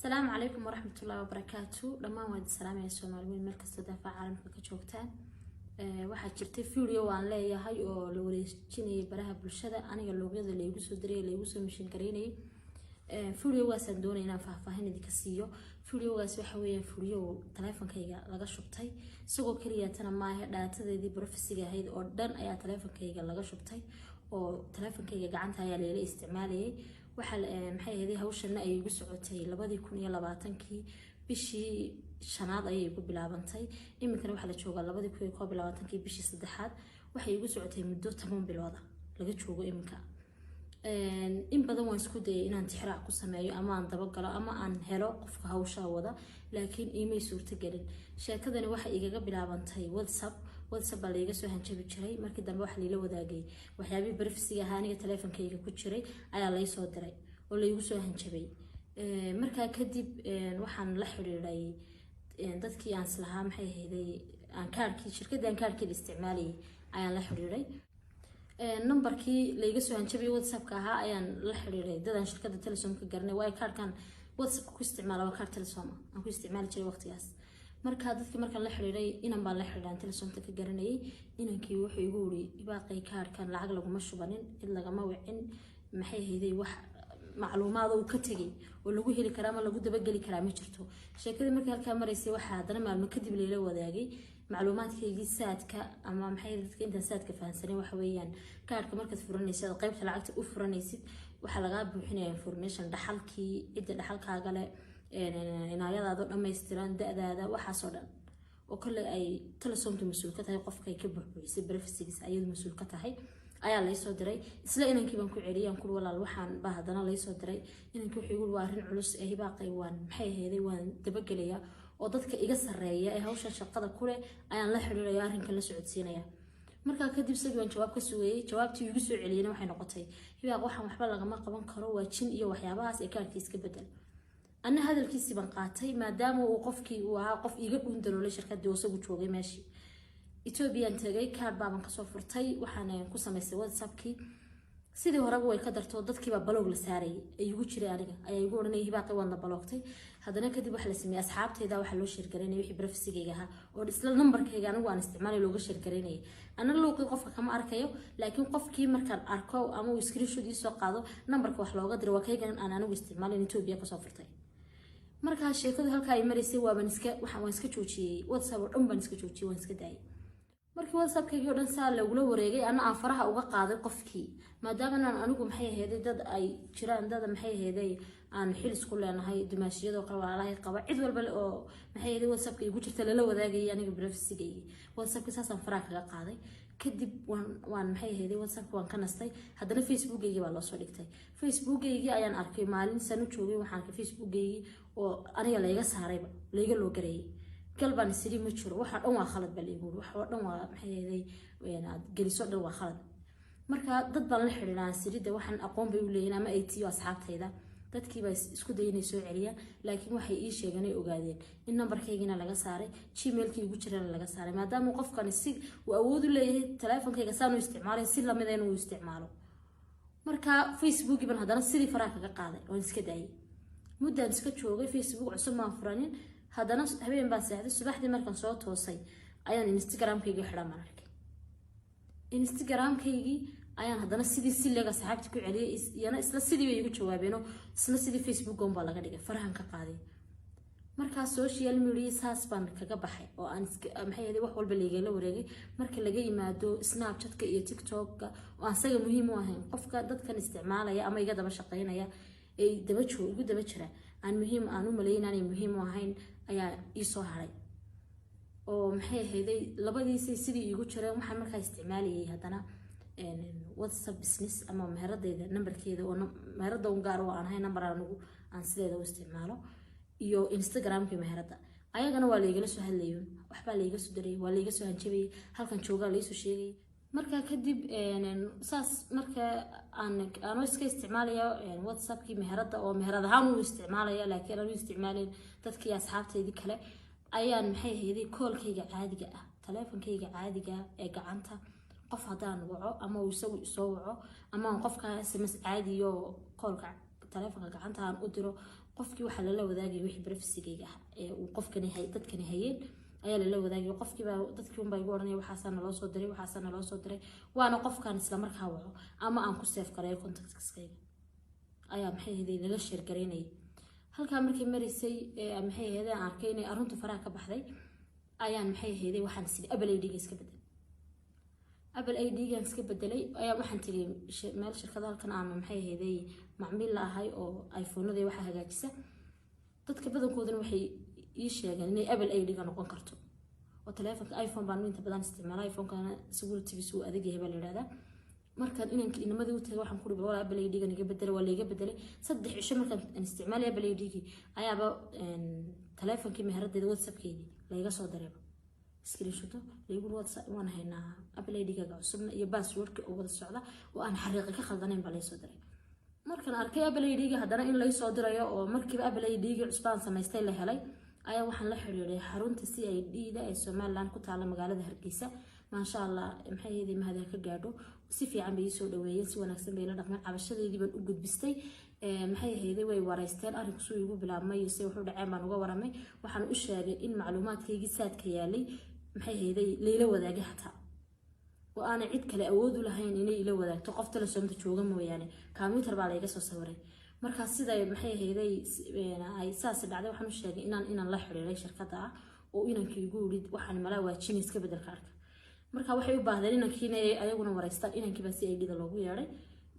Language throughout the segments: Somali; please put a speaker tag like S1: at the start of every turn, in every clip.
S1: Asalaamu calaykum waraxmatullaahi wabarakaatu. Dhammaan waan idin salaamaya, Soomaali weyn meel kasta daafaca caalamka ka joogtaan. Waxaa jirtay video aan leeyahay oo la wareejinayay baraha bulshada, aniga luuqyada laygu soo diray, laygu soo mention gareynayay. Videogaasaan doonaya inaan faahfaahin idinka siiyo. Videogaas waxa weeyaan video taleefonkayga laga shubtay. Isagoo keliya tana maahe, datadeedii privacyga ahayd oo dhan ayaa taleefonkayga laga shubtay, oo taleefonkayga gacanta ayaa layla isticmaalayay. Waxaa, maxay ahayd, hawshana ayay igu socotay 2020-kii bishii shanaad ayay igu bilaabantay. Iminkana waxaa la joogaa 2021-kii bishii saddexaad. Waxay igu socotay muddo 10 bilooda laga joogo iminka. In badan waan isku dayay inaan tixraac ku sameeyo ama aan dabagalo ama aan helo qofka hawshaa wada, laakiin iimay suurtagelin. Sheekadani waxay igaga bilaabantay WhatsApp. WhatsApp baa laiga soo hanjabi jiray. Markii dambe waxa laila wadaagay waxyaabihii privacyga ahaa aniga taleefonkayga ku jiray ayaa laysoo diray oo laygu soo hanjabay. Markaa kadib waxaan la xiriiray dadkii aan islahaa, maxay ahayday, aan kaarkii shirkadii aan kaarkeeda isticmaalayay ayaan la xiriiray. Numberkii layga soo hanjabay WhatsAppka ahaa ayaan la xiriiray dadaan shirkadda Telesom ka garanay, waayo kaarkan WhatsAppka ku isticmaala waa kaar Telesom aan ku isticmaali jiray waqtigaas. Marka dadkii markaan la xiriiray, inan baan la xiriiray aan Telesomta ka garanayay. Inankii wuxuu igu yiri: "Hibaaqay, kaarkan lacag laguma shubanin, cid lagama wicin." Maxay ahayday, wax macluumaad uu ka tegay oo lagu heli karaa ama lagu dabageli karaa ma jirto. Sheekadii markii halkaa maraysay, waxaa haddana maalmo kadib layla wadaagay macluumaadkaygii Zaadka ama, maxay, dadka intaan Zaadka fahansanay, waxa weeyaan kaarka markaad furanaysid aad qaybta lacagta u furanaysid, waxaa lagaa buuxinaya information, dhaxalkii, cidda dhaxalkaaga leh, inaayadaado dhammaystiran, da-daada, waxaasoo dhan oo kale ay Telesomta mas-uul ka tahay. Qofkay ka buuxbuuxisay privacygiisa ayadu mas-uul ka tahay ayaa laysoo diray. Isla inankii baan ku celiyay, aan kuri: "Walaal, waxaan baa haddana laysoo diray." Inankii wuxuu igu: "Waa arrin culus ee Hibaaqay, waan, maxay aheeday, waan dabagelayaa oo dadka iga sarreeya ee hawsha shaqada kuleh ayaan la xiriiraya, arrinkan la socodsiinaya." Markaa kadib isagii baan jawaab ka sugayay. Jawaabtii igu soo celiyeyna waxay noqotay: "Hibaaq, waxaan waxba lagama qaban karo, waa jin iyo waxyaabahaas, ee kaarkii iska bedel." Anna hadalkiisii baan qaatay, maadaama uu qofkii uu ahaa qof iiga dhuundaloolay shirkadii oo isagu joogay meeshii. Ethoobiyan tagay, kaar baaban kasoo furtay, waxaan ku samaystay WhatsAppkii. Sidii horeba way ka darto, dadkiibaa block la saarayay ay igu jiray. Aniga ayaa igu odhanayay: "Hibaaqi, waadna blockgtay." Haddana kadib waxa la sameeyey, asxaabtayda waxaa loo share garaynaya wixii privacygayga ahaa oo isla nambarkayga anigu aan isticmaalay looga share garaynayay. Ana luuqii qofka kama arkayo, laakiin qofkii markaan arko ama uu screenshot ii soo qaado, nambarka wax looga diray waa kaygan aan anigu isticmaalin, Etoobiya kasoo furtay. Markaa sheekadu halkaa ay maraysay, waaban iska waxaan waan iska joojiyey WhatsApp oo dhan baan iska joojiyey, waan iska daayay. Markii WhatsAppkaygii o dhan saa lagula wareegay, ana aan faraha uga qaaday qofkii, maadaama aan anigu, maxay aheeday, dad ay jiraan, dad, maxay aheeday, aan xil isku leenahay, dumaashiyadoo kale, walaalahay qaba, cid walba oo, maxay aheeday, WhatsAppka igu jirta lala wadaagayay aniga privacygaygi WhatsAppka, saasaan faraha kaga qaaday. Kadib waan, maxay aheeday, WhatsAppka waan ka nastay. Haddana Facebookaygii baa loosoo dhigtay. Facebookaygii ayaan arkay maalin san u joogay. Waxaan arkay Facebookaygii oo aniga layga saarayba, layga loo gareeyay. Gal baan isiri, ma jiro, waxa dhan waa khalad baa laygu yiri, waxa oo dhan waa, maxay aheeday, aad geliso dhan waa khalad. Marka dad baan la xiriiraan sirida, waxaan aqoon bay u leeyihin ama ay tiyo asxaabtayda. Dadkii baa isku dayay inay soo celiyaan, laakiin waxay ii sheegeen ay ogaadeen in nambarkaygina laga saaray, Gmailkii igu jirana laga saaray, maadaama qofkani si uu awood u leeyahay taleefonkayga saan u isticmaalay si lamida inuu isticmaalo. Marka Facebookii baan haddana sidii faraha kaga qaaday, oon iska daayay. Muddaan iska joogay, Facebook cusub maan furanin. Haddana habeen baan seexday. Subaxdii markaan soo toosay ayaan Instagramkaygii xidhan baan arkay. Instagramkaygii ayaan haddana sidii si leeg asxaabtii ku celiyay, iyana isla sidii bay igu jawaabeeno, isla sidii Facebook on baa laga dhigay, farahan ka qaaday. Markaa social media saas baan kaga baxay oo aan, maxay ahayd, wax walba laigala wareegay, marka laga yimaado Snapchatka iyo TikTokka oo aan saga muhiim u ahayn qofka dadkan isticmaalaya ama iga daba shaqeynaya ee daba joog igu daba jira, aan muhiim aan u maleyn inaanay muhiim u ahayn ayaa iisoo haray. Oo, maxay ahayday, labadiisay sidii iigu jireen. Waxaan markaa isticmaalayay haddana WhatsApp Business ama meheradeyda nambarkeeda, oo meherada un gaar oo aan ahayn, nambar anigu aan sideeda u isticmaalo, iyo Instagramka meherada. Ayagana waa laygala soo hadlayun, waxbaa layga soo darayay, waa layga soo hanjabayay, halkan joogaa laysoo sheegayay. Markaa kadib saas marka aan anoo iska isticmaalaya WhatsAppkii meherada oo meherad ahaan u isticmaalaya, laakiin aan u isticmaalayn dadkii asxaabteydii kale, ayaan, maxay ahayday, callkayga caadiga ah, taleefonkayga caadiga ee gacanta, qof haddaan waco ama uu isagu isoo waco ama aan qofka SMS caadiyo, callka taleefonka gacanta aan u diro. Qofkii waxaa lala wadaagaya wixii privacy-gayga ah ee uu qofkani dadkani hayeen ayaa lala wadaagay. Qofkiibaa, dadkii unbaa igu odhanaya, "Waxaasaa naloo soo diray, waxaasaa naloo soo diray." Waana qofkaan isla markaa waco ama aan ku save gareeyo contactskayga ayaa, maxay ahayd, lala share garaynayay. Halkaa markay maraysay, maxay ahayd, aan arkay inay aruntu faraha ka baxday, ayaan, maxay ahayd, waxaan sidi Apple ID-ga iska bedelay. Apple ID-gan iska bedelay ayaa waxaan tegay meel shirkada halkan aan, maxay ahayd, macmiil la ahay oo iPhone-ada waxaa hagaajisa. Dadka badankooduna waxay ii sheegeen inay Apple ID-ga noqon karto, oo taleefonka iPhone baan inta badan isticmaala, iPhone-kana security-giisu uu adag yahay baa la yidhahdaa. Markaan inanka inamadii u tagay, waxaan ku uri, "Walaa, Apple ID-gan iga bedelay." Waa layga bedelay. 3 cisho markaan aan isticmaalay Apple ID-gii, ayaaba taleefonkii meheradeeda WhatsAppkeedii layga soo diray screenshot, laygu WhatsApp, "Waan haynaa Apple ID-gaaga cusubna," iyo passwordka oo wada socda oo aan xariiqi ka khaldanayn baa laysoo diray. Markaan arkay Apple ID-ga haddana in laysoo dirayo oo markiiba Apple ID-gii cusbaan samaystay la helay, ayaa waxaan la xiriiray xarunta CID-da ee Somaliland ku taala magaalada Hargeysa. Maasha Allah, maxay ahayd, mahadha ka gaadho, si fiican bay iisoo dhaweeyeen, si wanaagsan bay la dhaqmeen. Cabashadeydii baan u gudbistay. Maxay ahayday, way wareysteen arrinku suu igu bilaabmay iyo si wuxuu dhaceen baan uga waramay. Waxaan u sheegay in macluumaadkaygii saadka yaalay, maxay ahayday, layla wadaagay xataa, oo aanay cid kale awood u lahayn inay ila wadaagto, qof Telesom-ta jooga mooyaane. Computer baa layga soo sawiray. Markaa siday, maxay ahayday, ay saas dhacday, waxaan u sheegay inaan la xiriiray shirkadda ah oo inankii igu yidhi, "Waxaan malaa waajina iska bedelka arka." Marka waxay u baahdeen inankiina ayaguna wareystaan. Inankiibaa CID-da loogu yeedhay.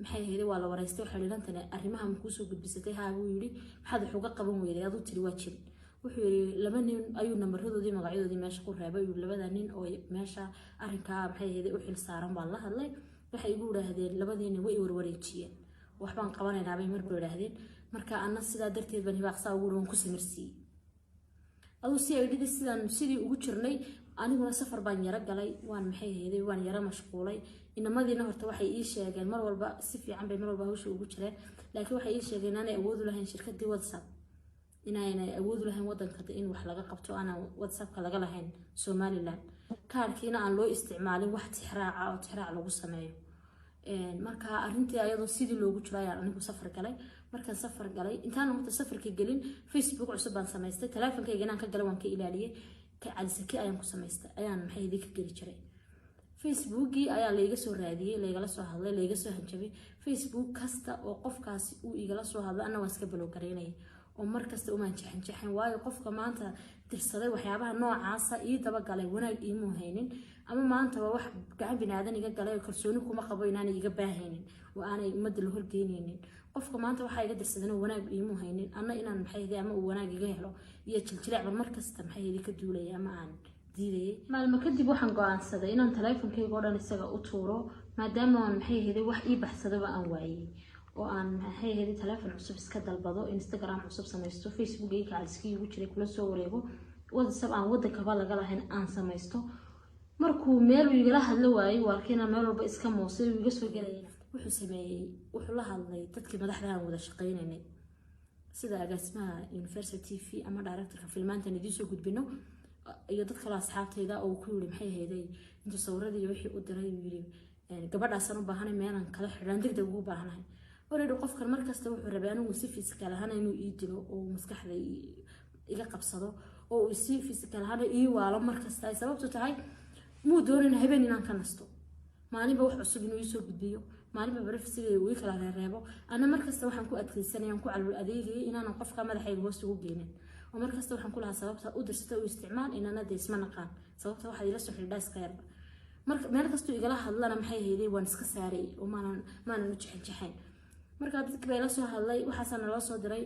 S1: Maxay ahayday, waa la wareystay. Waxay dhilantani arrimaha ma kuusoo gudbisatay? "Haa," buu yidhi. "Maxaad wax uga qaban weyday aduu tiri waa jirin?" Wuxuu yidhi laba nin ayuu namaradoodii, magacyadoodii meesha ku reebay. Yii labada nin oo meesha arrinkaa, maxay ahayday, u xil saaran baan la hadlay. Waxay igu idhaahdeen, labadii nin way warwareejiyeen, "Waxbaan qabanaynaa," bay marba idhaahdeen. Marka anna sidaa darteed baan Hibaaqsaa ugu waan ku samirsiiyey. Aduu CID-dii sidaan sidii ugu jirnay, aniguna safar baan yaro galay, waan, maxay ahayday, waan yaro mashquulay. Inamadiina horta waxay ii sheegeen mar walba, si fiican bay mar walba hawsha ugu jireen, laakiin waxay ii sheegeen inaanay awood u lahayn shirkadii WhatsApp, inaanay awood u lahayn wadanka in wax laga qabto, aanan WhatsAppka laga lahayn Somaliland, kaarkiina aan loo isticmaalin wax tixraaca oo tixraac lagu sameeyo. Marka arrintii ayadoo sidii loogu jiro ayaan anigu safar galay. Markaan safar galay, intaan horta safarka gelin, Facebook cusub baan samaystay. Taleefonkayga inaan ka galay waan ka ilaaliyey. Ka Calisaki ayaan ku samaystay, ayaan, maxay, ka geli jiray. Facebookii ayaa layga soo raadiyey, laygala soo hadlay, layga soo hanjabay. Facebook kasta oo qofkaasi uu igala soo hadlo, anna waan iska block garaynaya oo markasta umaan jaxan jaxan, waayo qofka maanta dirsaday waxyaabaha noocaasa ii dabagalay wanaag iimuu haynin, ama maanta waa wax gacan binaadan iga galay oo kalsooni kuma qabo inaanay iga baahaynin oo aanay ummadda la horgeynaynin. Qofka maanta waxaa iga dirsadeen wanaag iimuu haynin, anna inaan, maxay, ama uu wanaag iga helo iyo jiljileecban markasta, maxay, ka duulaya ama aan diidayay. Maalmo kadib waxaan go-aansaday inaan taleefonkayga oo dhan isaga u tuuro, maadaama aan, maxay ahayd, wax ii baxsadaba aan waayey, oo aan, maxay ahayd, taleefon cusub iska dalbado, Instagram cusub samaysto, Facebookayga Caliskii ugu jiray kula soo wareego, WhatsApp aan wadankaba laga lahayn aan samaysto. Markuu meel uu igala hadlo waayey, waa arkay inaan meel walba iska moosay, uu iga soo gelaya. Wuxuu sameeyey, wuxuu la hadlay dadkii madaxda aan wada shaqaynaynay, sida agaasimaha Universal TV ama directorka filmaantan idiin soo gudbino iyo dad kaloo asxaabtayda, oo ku yiri, maxay ahayday, intuu sawiradii wixii u diray, uu yiri, "Gabadhaasaan u baahanay, meelaan kala xidhaan degdeg ugu baahanahay." Already qofkan markasta wuxuu rabay anigu si physical ahaan inuu ii dilo oo maskaxda iga qabsado oo uu si physical ahaan ii waalo markasta. Ay sababtu tahay, muu doonin habeen inaan ka nasto, maalinba wax cusub inuu iisoo gudbiyo, maalinba privacy-ga uu ii kala reereebo. Ana markasta waxaan ku adkeysanaya, ku calwal adeegayay inaanan qofka madaxayga hoos ugu geynin, oo markasta waxaan ku lahaa, "Sababta u dirsata u isticmaal, inana de isma naqaan, sababta waxaad ila soo xidhiidhaa iska yarba." Marka meel kastuu igala hadlana, maxay hayday, waan iska saaray oo maanan u jexin jaxayn. Marka dadkii baa ila soo hadlay, waxaasaa naloo soo diray,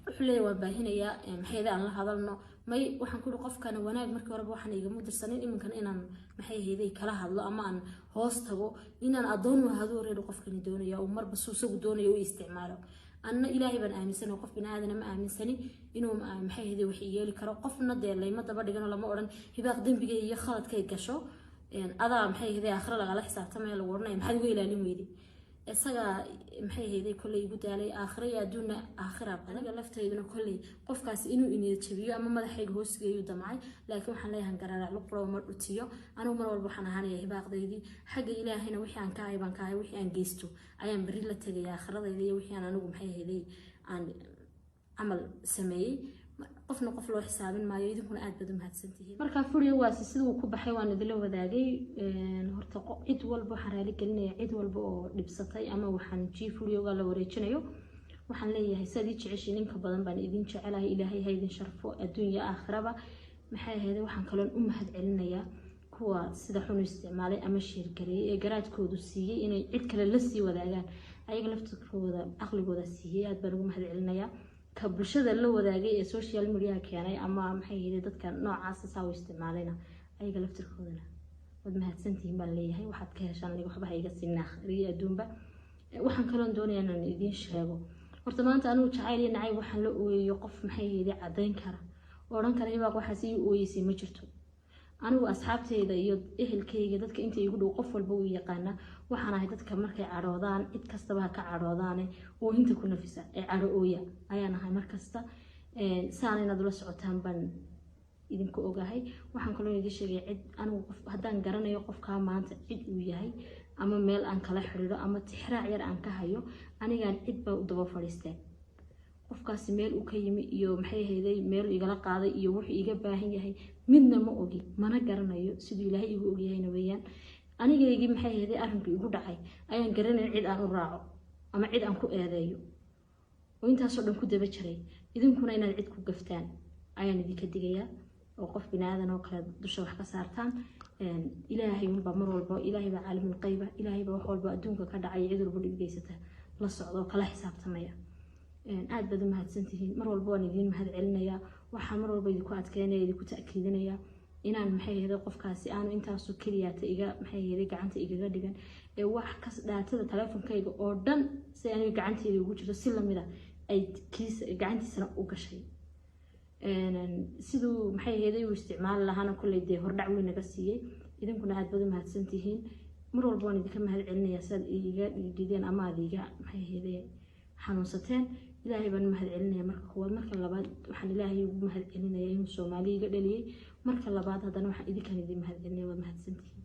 S1: wuxuu leeyahay, "Waan baahinayaa, maxay, aan la hadalno." May, waxaan ku uri, qofkana wanaag markii horeba waxaan igama dirsanin, iminkan inaan, maxay hayday, kala hadlo ama aan hoos tago, inaan adoon u ahado reer qofkani doonaya oo marba suu isagu doonayo u isticmaalo. Anna Ilaahay baan aaminsan oo qof bini aadana ma aaminsani inuu, maxay hayday, wax yeeli karo. Qofna dee layma daba dhigano, lama odhan, "Hibaaq, dembiga iyo khaladkay gasho adaa, maxay hayday, aakhira lagala xisaabtamaya," lagu odhanaya, "Maxaad uga ilaalin weyday?" Isaga, maxay hayday, kolley igu daalay aakhira iyo adduunna aakhira badan. Aniga laftayduna kolley qofkaasi inuu iniyad jabiyo ama madaxayga hoosgeeyu damcay, laakiin waxaan leeyahay, garaac luqlo ma dhutiyo. Anigu mar walba waxaan ahaanaya hibaaqdaydii. Xagga Ilaahayna wixii aan ka ahay baan ka ahay, wixii aan geysto ayaan berri la tegaya aakhiradayda iyo wixii aan anigu, maxay hayday, aan Camal sameeyey, qofna qof loo xisaabin maayo. Idinkuna aad baad u mahadsantihiin. Marka videogaasi sida uu ku baxay waan idinla wadaagay. Horta cid walba waxaan raali gelinaya, cid walba oo dhibsatay ama waxaan ji videoga la wareejinayo. Waxaan leeyahay, saad ii jeceshiin inka badan baan idin jecelahay. Ilaahay ha idin sharfo adduunya aakhiraba. Maxay ahayd, waxaan kaloon u mahad celinayaa kuwa sida xun u isticmaalay ama share gareeyay ee garaadkoodu siiyey inay cid kale la sii wadaagaan. Ayaga laftirkooda caqligooda siiyey, aad baan ugu mahad celinayaa. Ka bulshada la wadaagay ee social mediaha keenay ama maxay ahayd dadka noocaasa saa u isticmaalayna, ayaga laftirkoodana waad mahadsantihiin baan leeyahay. Waxaad ka heshaan aniga waxba ha iga siin aakhiriyo adduunba. Waxaan kaloon doonayaa inaan idiin sheego, horta maanta anigu jacayl iyo nacayb waxaan la ooyayo qof maxay ahayd caddayn kara oo odhan kara Hibaaq waxaas ii ooyeysay ma jirto. Anigu asxaabteyda iyo ehelkayga, dadka inta igu dhow, qof walba uu yaqaana. Waxaan ahay dadka markay cadhoodaan, cid kastaba ha ka cadhoodaane, oohinta ku nafisa ee cadho ooya ayaan ahay markasta. Saana inaad ula socotaan baan idinku ogahay. Waxaan kaloo idin sheegay, cid anigu qof haddaan garanayo qofkaa maanta cid uu yahay ama meel aan kala xiriiro ama tixraac yar aan ka hayo, anigaan cid baa u daba fadhiisteen. Qofkaasi meel uu ka yimi iyo maxay ahayday meel igala qaaday iyo wuxuu iga baahan yahay midna ma ogi, mana garanayo. Siduu Ilaahay igu ogyahayna weeyaan, anigaygii maxay ahayday arrinku igu dhacay ayaan garanayn cid aan u raaco ama cid aan ku eedeeyo oo intaasoo dhan ku daba jiray. Idinkuna inaad cid ku gaftaan ayaan idinka digayaa oo qof binaadan oo kale dusha wax ka saartaan. Ilaahay unbaa mar walba, Ilaahay baa caalimul qeyba, Ilaahay baa wax walba adduunka ka dhacay, cid walba dhibgeysata la socda oo kala xisaabtamaya. Aad baad u mahadsantihiin. Mar walba waan idiin mahad celinayaa. Waxaa mar walba idinku adkeynaya, idinku ta'kiidinaya inaan maxay ahayd qofkaasi aanu intaasu keliyaata iga maxay ahayd gacanta igaga dhigan ee wax kas datada teleefonkayga oo dhan si aniga gacanteyda ugu jirto si lamid a ay kiis gacantiisana u gashay. Siduu maxay ahayd uu isticmaali lahaana kolley dee hordhac weyn naga siiyey. Idinkuna aad baad u mahadsantihiin. Mar walba waan idinka mahad celinayaa siaad iiga dhiidhideen ama aad iiga maxay ahayd xanuunsateen. Ilaahay baan mahad celinaya marka koowaad. Marka labaad waxaan Ilaahay ugu mahad celinaya inuu Soomaali iga dhaliyey. Marka labaad haddana waxaan idinkan idin mahad celinaya. Waad mahadsantihiin.